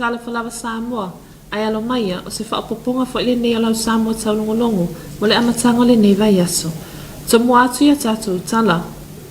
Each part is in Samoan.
Talofa lava Samoa, ae alo maia, o se faaopoopoga foi lenei o lau Samoa taulogologo mo le amataga o lenei vaiaso. Tomua atu i a tatou tala.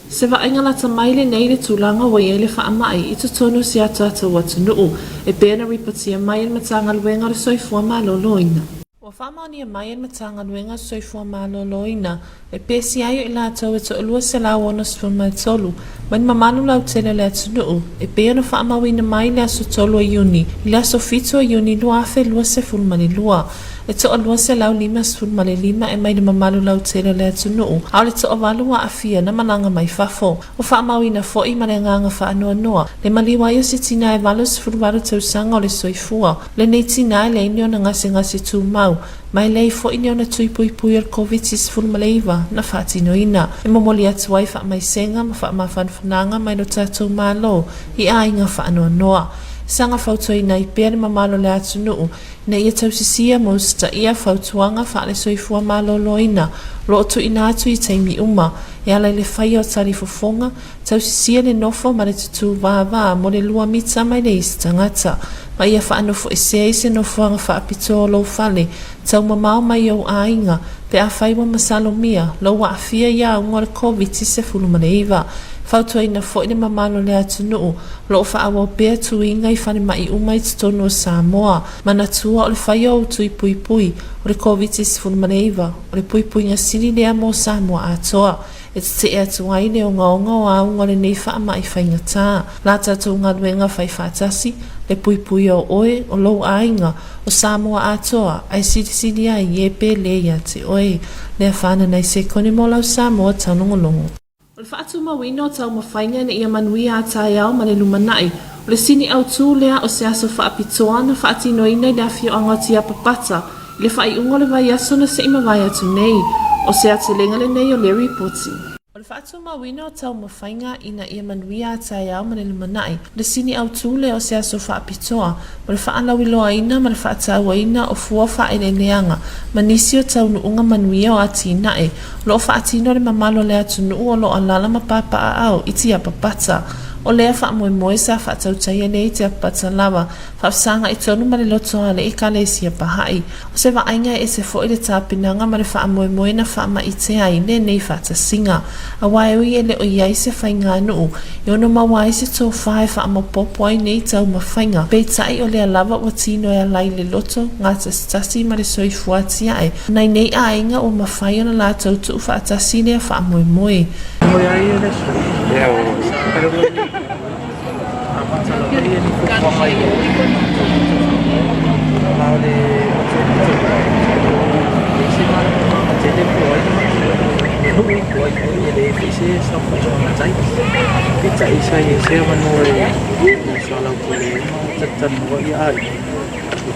Se vaaiga lata mai lenei i le tulaga ua i ai le faamai i totonu o si a tatou atunuu e pei ona ripotia mai e le Matagaluega o le Soifua Maloloina. Ua faamaonia mai e le Matagaluega o le Soifua Maloloina e pesi ai o i latou e toa-263 mai le mamalu lautele o le atunuu e pei ona faamauina mai i le aso 3 o Iuni i le aso 7 o Iuni 2022. E toa-255 e mai le mamalu lautele o le atunuu, a o le toavalu ua aafia na malaga mai fafo. Ua faamauina foi ma le agaga faanoanoa le maliu ai o se tina e 88 tausaga o le soifua. Lenei tina e leai ni ona gasegase tumau, ma e leai foi ni ona tui puipui o le Koviti-19 na faatinoina. E momoli atu ai faamaisega ma faamafanafanaga mai lo tatou Malo i aiga faanoanoa. Saga fautuaina ai pea le mamalu o le atunuu ina ia tausisia ma usitaia fautuaga faale-soifua maloloina o lo o tuuina atu i taimi uma e ala i le faia o talifofoga, tausisia le nofo ma le tutū vāvā mo le lua mita mai le isi tagata, ma ia faanofoesea i se nofoaga faapitoa o lou fale, taumamao mai ou aiga, pe afai ua masalomia lou aafia i auga o le Koviti-19. Fautuaina foi le mamalu o le atunuu o lo o faaauau pea tuiga i falemai uma i totonu o Samoa. Manatua o le faia o ou tui puipui o le Koviti-19, o le puipuiga sili lea mo Samoa atoa. E tetee atu ai le ogaoga o auga o lenei faamai faigata. La tatou galuega fai faatasi, le puipuia o oe, o lou aiga, o Samoa atoa, ae silisili ai e pe le ia te oe. Lea whananai sekone mo lau Samoa taulogologo. O le faatumauina o taumafaiga ina ia manuia a taeao ma le lumanai, o le sini autu lea o se aso faapitoa na faatinoina i le afioaga o Tiapapata i le faaiuga o le vaiaso na se i mavae atu nei. O se aotelega lenei o le ripoti. O le faatumauina o taumafaiga ina ia manuia a taeao ma le lumanai, o le sini autu lea o se aso faapitoa mo le faalauiloaina ma le faatauaina o fua faaeleeleaga ma nisi o taunuuga manuia o atinae o lo o faatino e le mamalu o le atunuu o lo o alaala ma papaaao i Tiapapata. O lea faamoemoe sa faatautaia nei te apata lava, faafesagai tonu ma le lotoa le Ekalesia Baha'i. O se vaaiga e ese foi le tapenaga ma le faamoemoe na faamaite ai lenei faatasiga. Aua e ui e le o i ai se faiganuu e ono maua ai se tofa e faamaopoopo ai nei taumafaiga, peitai o lea lava ua tino e ala i le loto gatasitasi ma le soifua atiae o nai nei aiga ua mafai ona latou tuufaatasi lea faamoemoe. Ua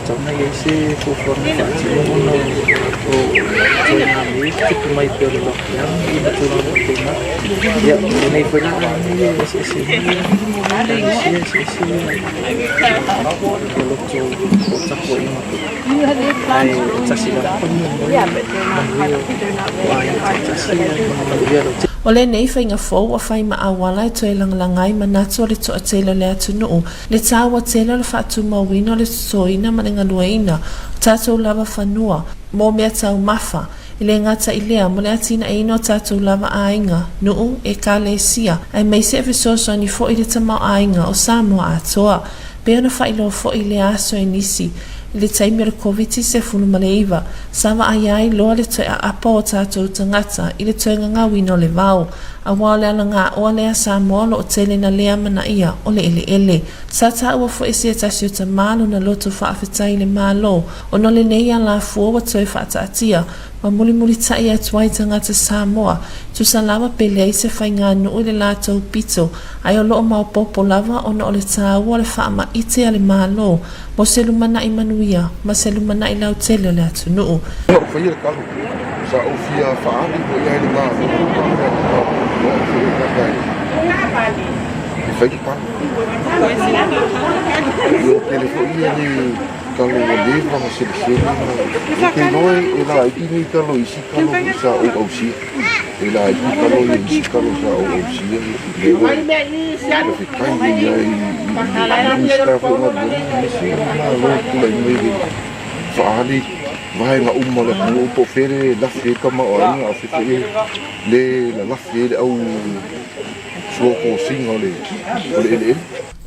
tatau ona i ai se fuafuaga e faatino ona o ituaiga mea ia tutupu mai pei o le lockdown ma tulaga faapena. Ia, o lenei foi la aiga ia e eseese ai Ekalesia, eseese loto o tapuaiga foi, ae tasi lava le faamoemoe manuia o aiga taitasi ma manuia lautele. O lenei faiga fou ua fai ma auala e toe lagalaga ai manatu o le toatele o le atunuu Le taua tele o le faatumauina o le totoina ma le galueina o tatou lava fanua mo mea taumafa, e le gata i lea, mo le atinaeina o tatou lava aiga, nuu, ekalesia, aemaise e fesoasoani foi i le tamaoaiga o Samoa atoa. Pei ona faailoa foi i lea aso e nisi, i le taimi o le Koviti-19, sa vaaia ai loa le toe aapa o tatou tagata i le toe gagauina o le vao, aua o le alagaoa lea a Samoa o lo o tele na lea manaia o le eleele. Sa taua foi e se tasi o tamā lona loto faafetai i le Malo ona o lenei alafua ua toe faataatia ma mulimulitai atu ai tagata Samoa, tusa lava pe leai se faiganuu i le latou pito, ae o lo o maopoopo lava ona o le taua o le faamaite a le Malo mo se lumanai manuia ma se lumanai lautele o le atunuu. Na ou faia le talo, sa ou fia faaali foi ai le Malo ma o au foi o le tagata e fai le talo. Ua tele foi ia ni talo ua leva ona selesele ma ou te iloa e laiti ni talo i isi talo foi sa ou ausia. E laiti talo ia i isi talo sa ou ausia lea ua faafetai ai i le Minisita foi o Galuega aemaise le Malo e tulai mai i le faaali vaega uma o le atunuu po o fea le lafi ai le tamaoaiga a o fea foi le lalafi ai le au suatosina o le eleele.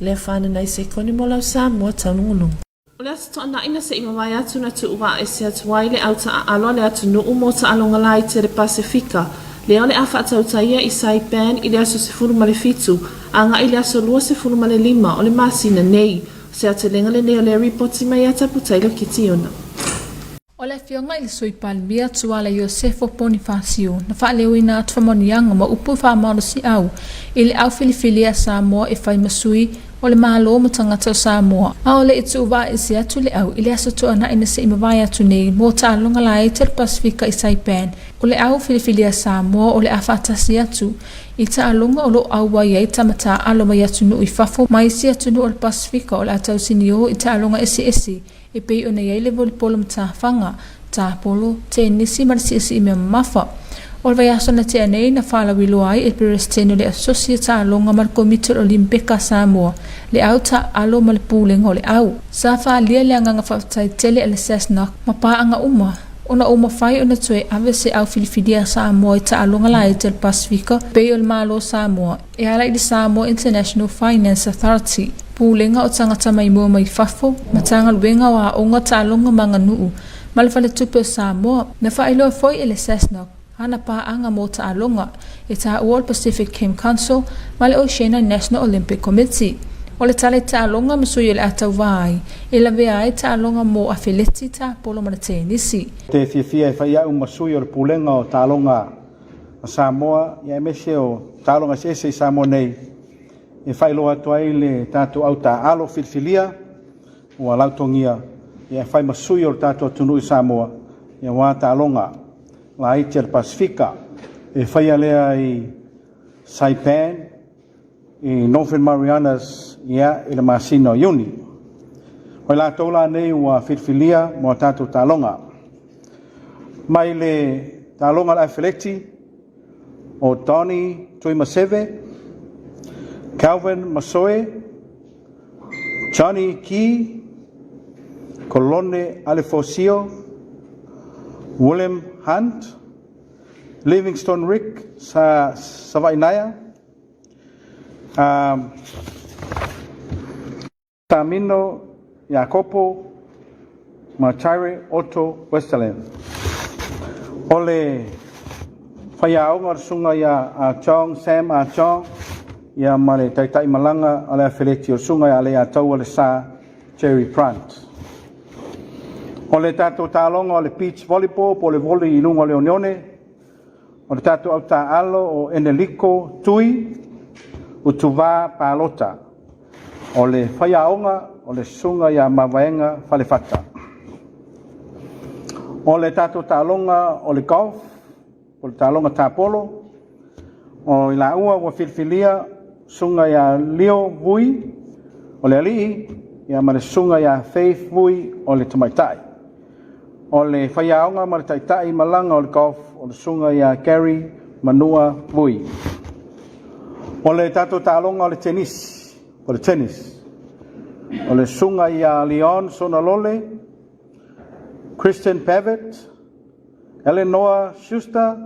Lea whananai sekone mo lau Samoa taulogologo. O le Aso Toonai na se i mavae atu na tuu ese atu ai le au taaalo a le atunuu mo taaloga laiti a le Pasefika, lea o le a faatautaia i Saipan i le aso 17 agai i le aso 25 o le masina nei. O se aotelega lenei o lea ripoti mai ia Taputailo Kitiona. O le Afioga i le Sui Palemia Tuala Iosefo Ponifasio na faaleoina atu faamanuiaga ma upu faamalosiau i le au filifili a Samoa e fai ma sui o le Malo ma tagata o Samoa, a o le i tuuvaaese atu le au i le Aso Toonai na se i mavae atu nei mo taaloga laiti o le Pasefika i Saipan. O le au filifili a Samoa o le a faatasi atu i taaloga o lo o auai ai tama taaalo mai atunuu i fafo ma isi atunuu o le Pasefika o le a tausinio i taaloga eseese e pei ona i ai le volipolo matafaga, tapolo, tenisi ma le siisii mea mamafa. O le vaiaso na tea nei na faalauiloa ai e le Peresetene o le Asosi a Taaloga ma le Komiti o le Olimpeka a Samoa le au taaalo ma le Pulega o le Au. Sa faaalia le agaga faafetai tele a le SASNOC ma paaga uma ona ua mafai ona toe ave se au filifilia a Samoa i taaloga laiti a le Pasefika pei o le Malo o Samoa e ala i le Samoa International Finance Authority, Pulega o Tagata Maimoa mai Fafo, Matagaluega o Aoga, Taaloga ma Aganuu, ma le Faletupe o Samoa. Na faailoa foi e le SASNOC ana paaga mo taaloga e taua o le Pacific Game Council ma le Oceania National Olympic Committee. O le tala i taaloga ma sui o le a tauva ai, e lavea ai taaloga mo afeleti, tapolo ma le tenisi. Te fiafia e fai au ma sui o le Pulega o Taaloga a Samoa aemaise o taaloga eseese i Samoa nei e faailoa atu ai le tatou au taaalo filifilia ua lautogia e fai ma sui o le tatou atunuu i Samoa aua taaloga laiti a le Pasefika e faia lea i Saipan i Northern Marianas i le masina o Iuni. O i latou la nei ua filifilia mo a tatou taaloga. Mai le taaloga a le afeleti o Donny Tuimaseve, Calvin Masoe, Johnny Key, Kolone Alefosio, William Hunt, Livingstone Rick sa Savainaia, um, Tamino Iakopo ma Tyre Otto Westerland. O le faiaoga o le susuga ia A Chong, Sam A Chong, ia ma le taitai malaga o le afeleti o le susuga ia Aleiataua Le Sa Jerry Prant. O le tatou taaloga o le beach volleyball po o le voli i luga o le oneone, o le tatou au taaalo o Eneliko Tui Utuvā Palota. O le faiaoga o le Susuga ia Mavaega Falefata. O le tatou taaloga o le golf, o le taaloga tapolo, o i laua ua filifilia Susuga ia Leo Vui o le alii ia ma le Susuga ia Faith Vui o le tamaitai. O le faiaoga ma le taitai malaga o le golf o le Susuga ia Gary Manua Vui. O le tatou taaloga o le tenisi, o le tennis, o le Susuga ia Leon Sonalole, Kristen Pavitt, Eleanor Schuster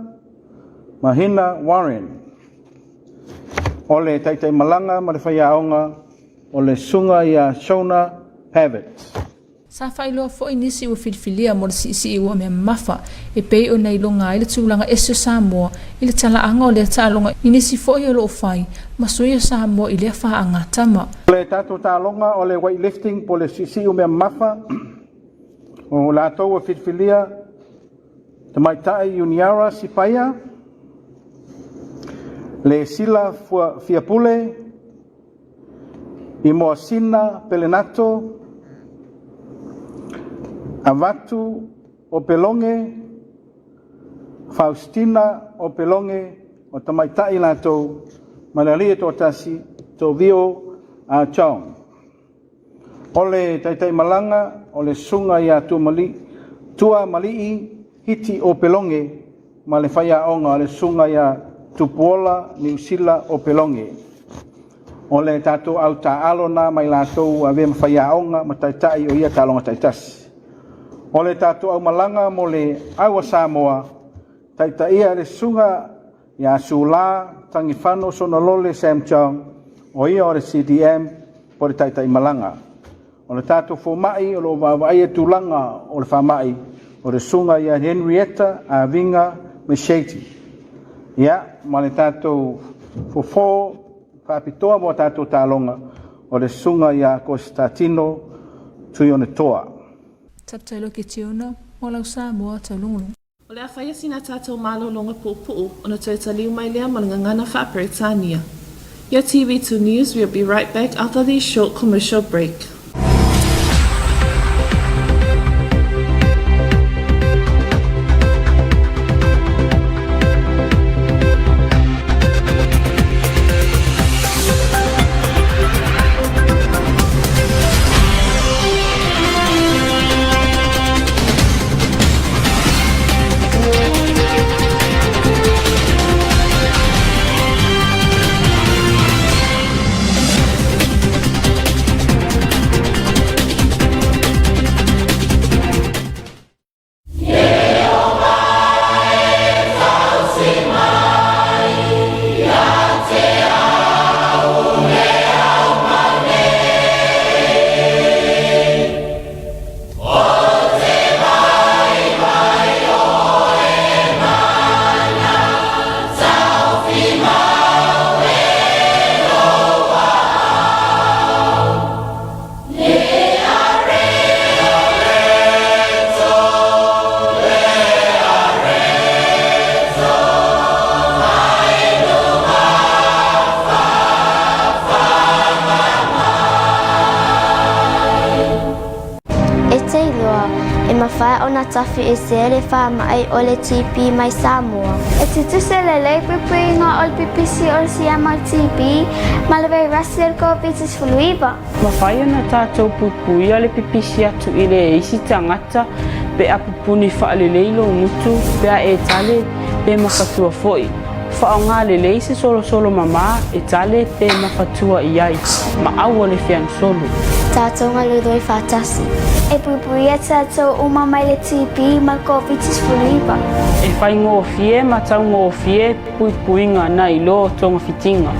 ma Hina Warren. O le taitai malaga ma le faiaoga o le Susuga ia Shona Pavitt. Sa faailoa foi nisi ua filifilia mo le siisii ua mea mamafa e pei ona iloga ai le tulaga ese o Samoa i le talaaga o lea taaloga i nisi foi o lo o fai ma sui o Samoa i lea faagatama. O le tatou taaloga o le weightlifting po o le siisii umea mamafa, o latou ua filifilia Tamaitai Uniara Sipaia, le Sila Fiapule, i Moasina Pelenato, Avatu Opeloge, Faustina Opeloge, o tamaitai latou ma le alii e toatasi, Tovio A Chong. O le taitaimalaga o le susuga ia Tuamalii Hiti Opeloge ma le faiaoga o le susuga ia Tupuola Niusila Opeloge. O le tatou au taaalo na ma i latou ua avea ma faiaoga ma taitai o ia taaloga taitasi. O le tatou aumalaga mo le au a Samoa, taitaia e le susuga ia Sula Tagifano Sonalole Sam Chong, o ia o le CDM po o le taitaimalaga. O le tatou fomai o lo o vaavaaia tulaga o le faamai, o le susuga ia Henrietta Avinga Mesheti. Ia, ma le tatou fofo faapitoa mo a tatou taaloga, o le susuga ia Kosetatino Tuionetoa. Subtitle Kitiona, mo lau Samoa taulogologo. O le a faia sina tatou malologa puupuu ona toe taliu mai lea ma le gagana faa-Peretania. Your TV2 News will be right back after this short commercial break. E te iloa, e mafai ona tafi ese le faamai o le TB mai Samoa. E tutusa lelei puipuiga o le pipisi o le siama o le TB ma le vairasi o le Koviti-19. Mafai ona tatou puipuia le pipisi atu i le isi tagata pe a pupuni faalelei lou gutu pe a e tale pe makatua foi. Faaaogā lelei se solosolo mamā e tale pe mafatua i ai, ma aua le feagasolo. Tātou galulue faatasi. E puipuia tātou uma mai le TB ma le Koviti-19. E faigofie ma taugofie puipuiga nai lo togafitiga.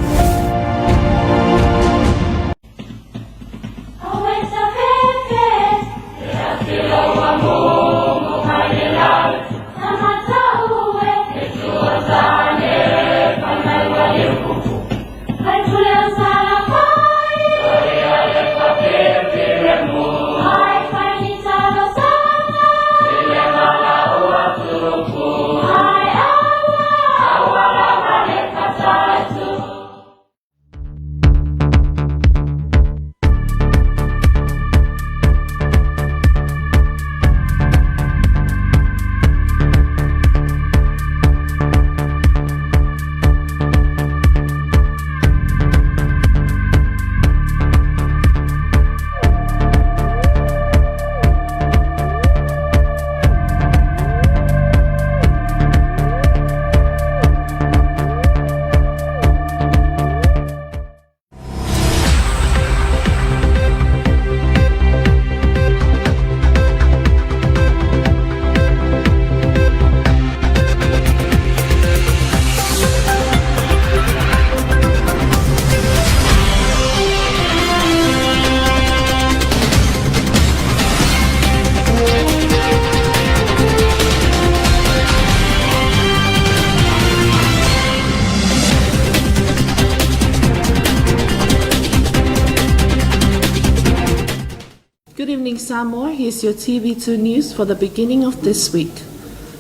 Good evening, Samoa. Here's your TV2 news for the beginning of this week.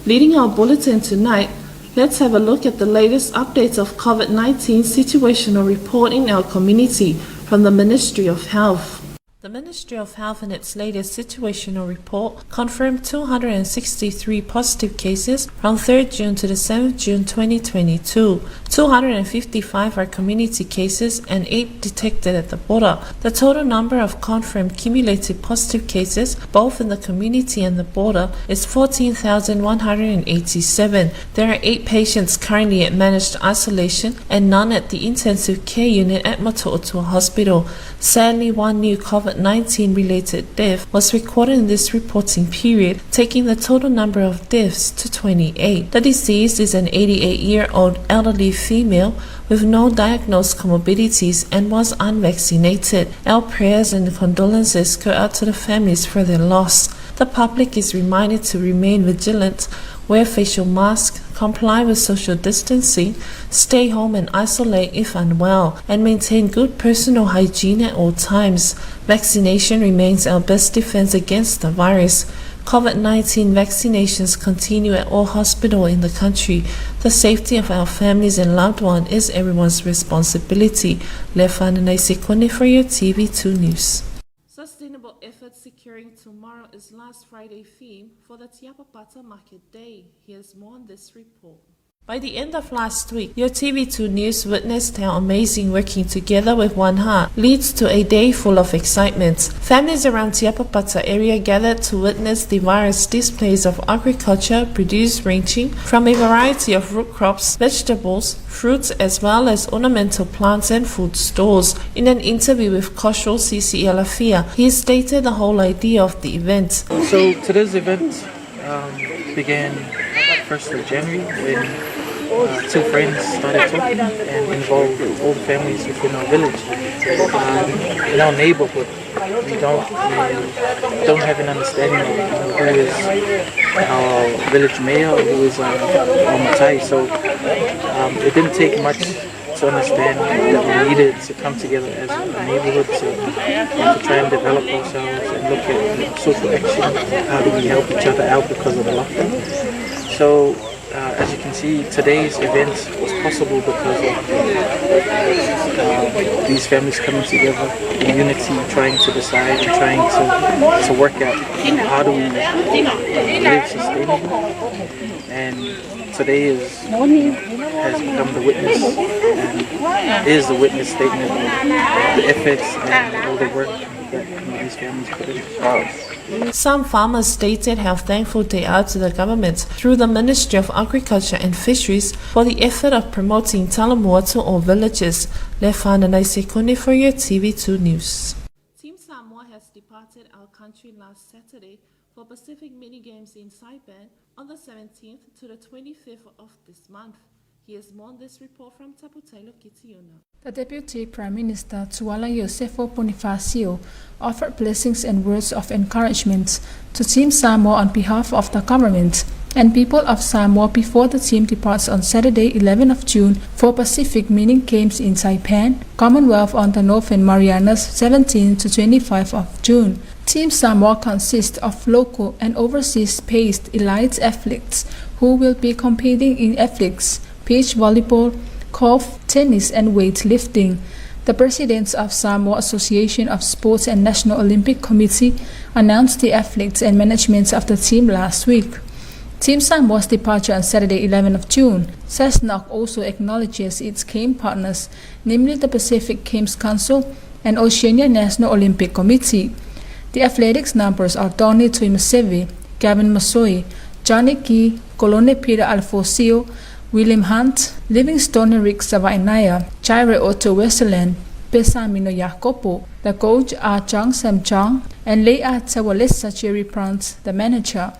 Leading our bulletin tonight, let's have a look at the latest updates of COVID-19 situational report in our community from the Ministry of Health. The Ministry of Health in its latest situational report confirmed 263 positive cases from 3rd June to the 7th June 2022. 255 are community cases and 8 detected at the border. The total number of confirmed cumulative positive cases, both in the community and the border, is 14,187. There are 8 patients currently at managed isolation and none at the intensive care unit at Motootua Hospital. Sadly, one new COVID-19 related death was recorded in this reporting period, taking the total number of deaths to 28. The deceased is an 88-year-old elderly female with no diagnosed comorbidities and was unvaccinated. Our prayers and condolences go out to the families for their loss. The public is reminded to remain vigilant, wear facial masks, comply with social distancing, stay home and isolate if unwell, and maintain good personal hygiene at all times. Vaccination remains our best defense against the virus. COVID-19 vaccinations continue at all hospitals in the country. The safety of our families and loved ones is everyone's responsibility. Lefana Sekone for your TV2 News. Sustainable efforts securing tomorrow is last Friday theme for the Tiapapata Market Day. Here's more on this report. By the end of last week, your TV2 News witnessed how amazing working together with one heart leads to a day full of excitement. Families around Tiapapata area gathered to witness the various displays of agriculture produce ranging from a variety of root crops, vegetables, fruits, as well as ornamental plants and food stores. In an interview with Koshal CC Alafia, he stated the whole idea of the event. So today's event began 1st of January when two friends started talking and involved all the families within our village. In our neighborhood, we don't have an understanding of who is our village mayor, who is our matai. So it didn't take much to understand that we needed to come together as a neighborhood to try and develop ourselves and look at social action. How do we help each other out because of the lockdown? So as you can see, today's event was possible because of these families coming together in unity, trying to decide and trying to work out how do we live sustainably. And today has become the witness and is the witness statement of the efforts and all the work that these families put in. Some farmers stated how thankful they are to the government through the Ministry of Agriculture and Fisheries for the effort of promoting Talamua to all villages. Lefana Naisekone for your TV2 News. Team Samoa has departed our country last Saturday for Pacific Mini Games in Saipan on the 17th to the 25th of this month. Here's more on this report from Taputailo Kitiona. The Deputy Prime Minister Tuala Iosefo Ponifasio offered blessings and words of encouragement to Team Samoa on behalf of the government and people of Samoa before the team departs on Saturday, 11 of June for Pacific Mini Games in Saipan, Commonwealth on the Northern Marianas, 17 to 25 of June. Team Samoa consists of local and overseas-based elite athletes who will be competing in athletics, beach volleyball, golf, tennis, and weightlifting. The presidents of Samoa Association of Sports and National Olympic Committee announced the athletes and management of the team last week. Team Samoa's departure on Saturday, 11 of June. SASNOC also acknowledges its game partners, namely the Pacific Games Council and Oceania National Olympic Committee. The athletics numbers are Donny Tuimasevi, Gavin Masoi, Johnny Key, Kolone Peter Alfosio, William Hunt, Livingstone Rick Savainaya, Jairo Otto Westerland, Pesamino Jacopo. The coach are Chang Sam Chang and Leia Tawalesa Jerry Prance, the manager.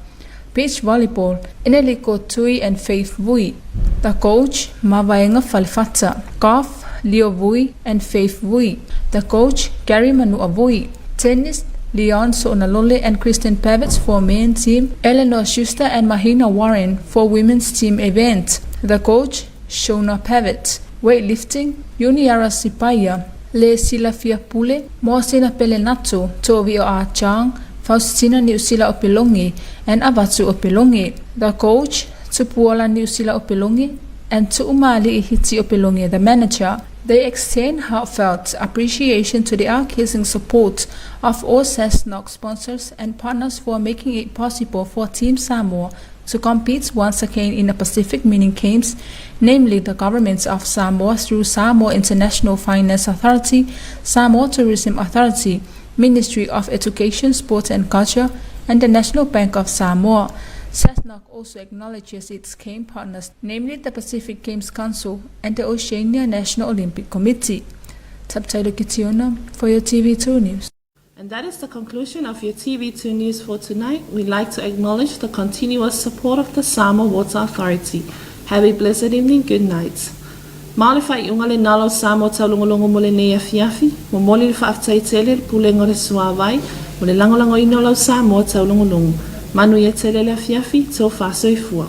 Beach volleyball, Eneliko Tui and Faith Vui. The coach, Mavaenga Falfata. Golf, Leo Vui and Faith Vui. The coach, Gary Manua Vui. Tennis, Leon Sonalole and Kristen Pavitz for men team, Eleanor Schuster and Mahina Warren for women's team event. The coach, Shona Pavitt. Weightlifting, Yuniara Sipaya, Le Silafia Pule, Mosina Pelenato, Tovi A Chang, Faustina Niusila Opelongi, and Avatu Opelongi. The coach, Tupuola Niusila Opelongi, and Tuumali Ihiti Opelongi, the manager. They extend heartfelt appreciation to the unceasing support of all SASNOC sponsors and partners for making it possible for Team Samoa to compete once again in the Pacific Mini Games, namely the governments of Samoa through Samoa International Finance Authority, Samoa Tourism Authority, Ministry of Education, Sports and Culture, and the National Bank of Samoa. SASNOC also acknowledges its game partners, namely the Pacific Games Council and the Oceania National Olympic Committee. Taptailo Kitiona for your TV2 News. And that is the conclusion of your TV2 News for tonight. We'd like to acknowledge the continuous support of the Samoa Water Authority. Have a blessed evening. Good night. Ma o le faaiuga lena o lau Samoa taulogologo mo lenei afiafi, momoli le faafetai tele i le Pulega o le Suavai mo le lagolagoina o lau Samoa taulogologo. Manuia tele le afiafi, tofa soifua.